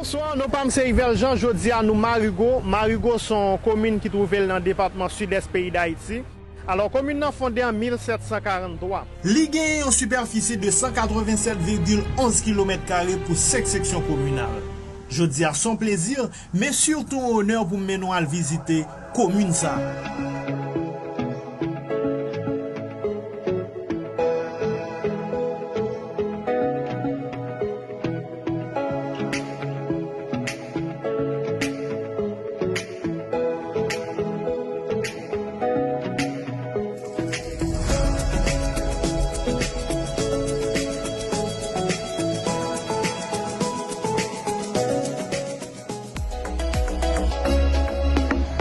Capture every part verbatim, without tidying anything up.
Bonswa, non pa m se Yvel Jean, jodi a nou Marigo. Marigo se yon komin ki twouve l nan depatman Sidès peyi Dayiti. Alò, komin nan fonde an mil sèt san karanntwa. Li genyen yon sipèfisi de san katrevennsèt vigil onz kilomèt kare pou senk seksyon kominal. Jodi a se yon plezi, men sitou yon onè pou m mennen w al vizite komin sa a.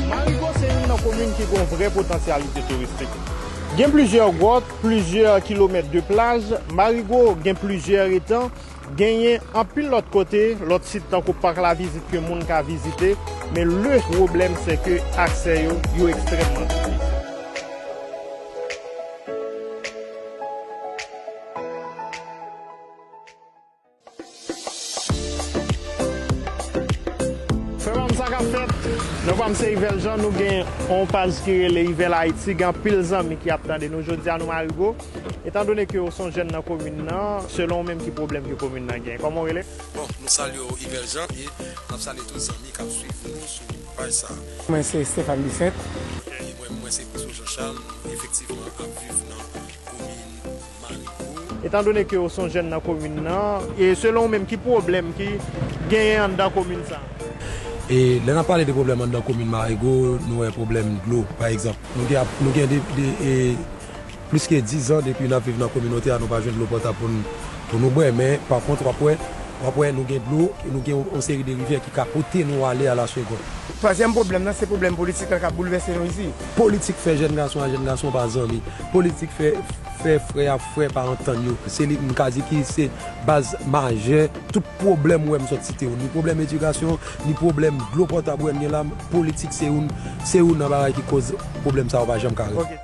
Marigo se youn nan komin ki gen yon vrè potansyalite touristik. Gen plizyè gwòt, plizyè kilomèt de plaj, Marigo gen plizyè etan, genyen anpil lòt kote, lòt sit tankou Pak Lavizit ke moun ka vizite, men le pwoblèm se ke aksè yo, yo ekstrèmman difisil. Frè pa m, sa k ap fèt? Non pa m se Yvel Jean, nou gen yon paj ki rele Yvel Ayiti, gen anpil zanmi ki ap tande nou. Jodi a nou Marigo. Etandone ke w se yon jèn nan komin nan, selon w menm ki pwoblèm ke komin nan gen? Kòman w rele? Bon, nou salye w Yvel Jean e n ap salye tout zanmi k ap swiv nou sou paj sa a. Mwen se Stéphane Bisset. E mwen, mwen se Christo Jean Charles, nou efektivman ap viv nan komin Marigo. Etandone ke w se yon jèn nan komin nan, e selon w menm, ki pwoblèm ki genyen anndan komin sa a? E lè n ap pale de pwoblèm anndan komin Marigo, nou wè pwoblèm dlo, pa egzanp. Nou gen ap, nou gen de, de, e, plis ke diz an depi n ap viv nan kominote a, nou pa jwenn dlo potab pou n, pou nou bwè. Men, pa kont, w ap wè, w ap wè nou gen dlo, nou gen yon, yon seri de rivyè ki ka pote nou ale a la segond. Twazyèm pwoblèm nan, se pwoblèm politik la k ap boulvèse nou isi. Politik fè jèn gason a jèn gason pa zanmi. Politik fè, fè frè a frè pa antann yo. Se li, m ka di ki se baz majè tout pwoblèm ou wè m sot site yo. Ni pwoblèm edikasyon, ni pwoblèm dlo potab ou wè n gen la, politik se youn, se youn nan bagay ki koz pwoblèm sa yo pa janm ka rezoud. Ok.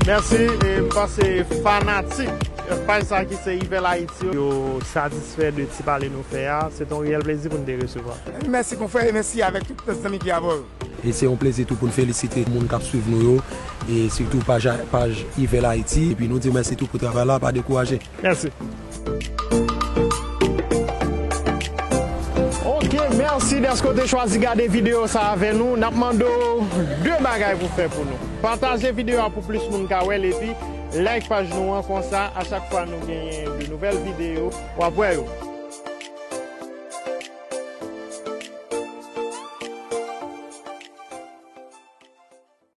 Mèsi, e m panse fanatik paj sa ki se Yvel Ayiti yo satisfè de ti pale nou fè a. Se te yon reyèl plezi pou n te resevwa. Mèsi konfrè, e mèsi avèk tout zanmi ki avè w. E se yon plezi tou pou n felisite moun k ap swiv nou yo, e sitou paj, paj Yvel Ayiti. Epi nou di w mèsi tou pou travay la, pa dekouraje. Mèsi. Ok, mèsi dèske w te chwazi gade videyo sa avè nou. N ap mande w de bagay pou fè pou nou. Pataje videyo a pou plis moun ka wè l, epi like paj nou an, konsa, a chak fwa nou genyen de nouvèl videyo, w ap wè yo.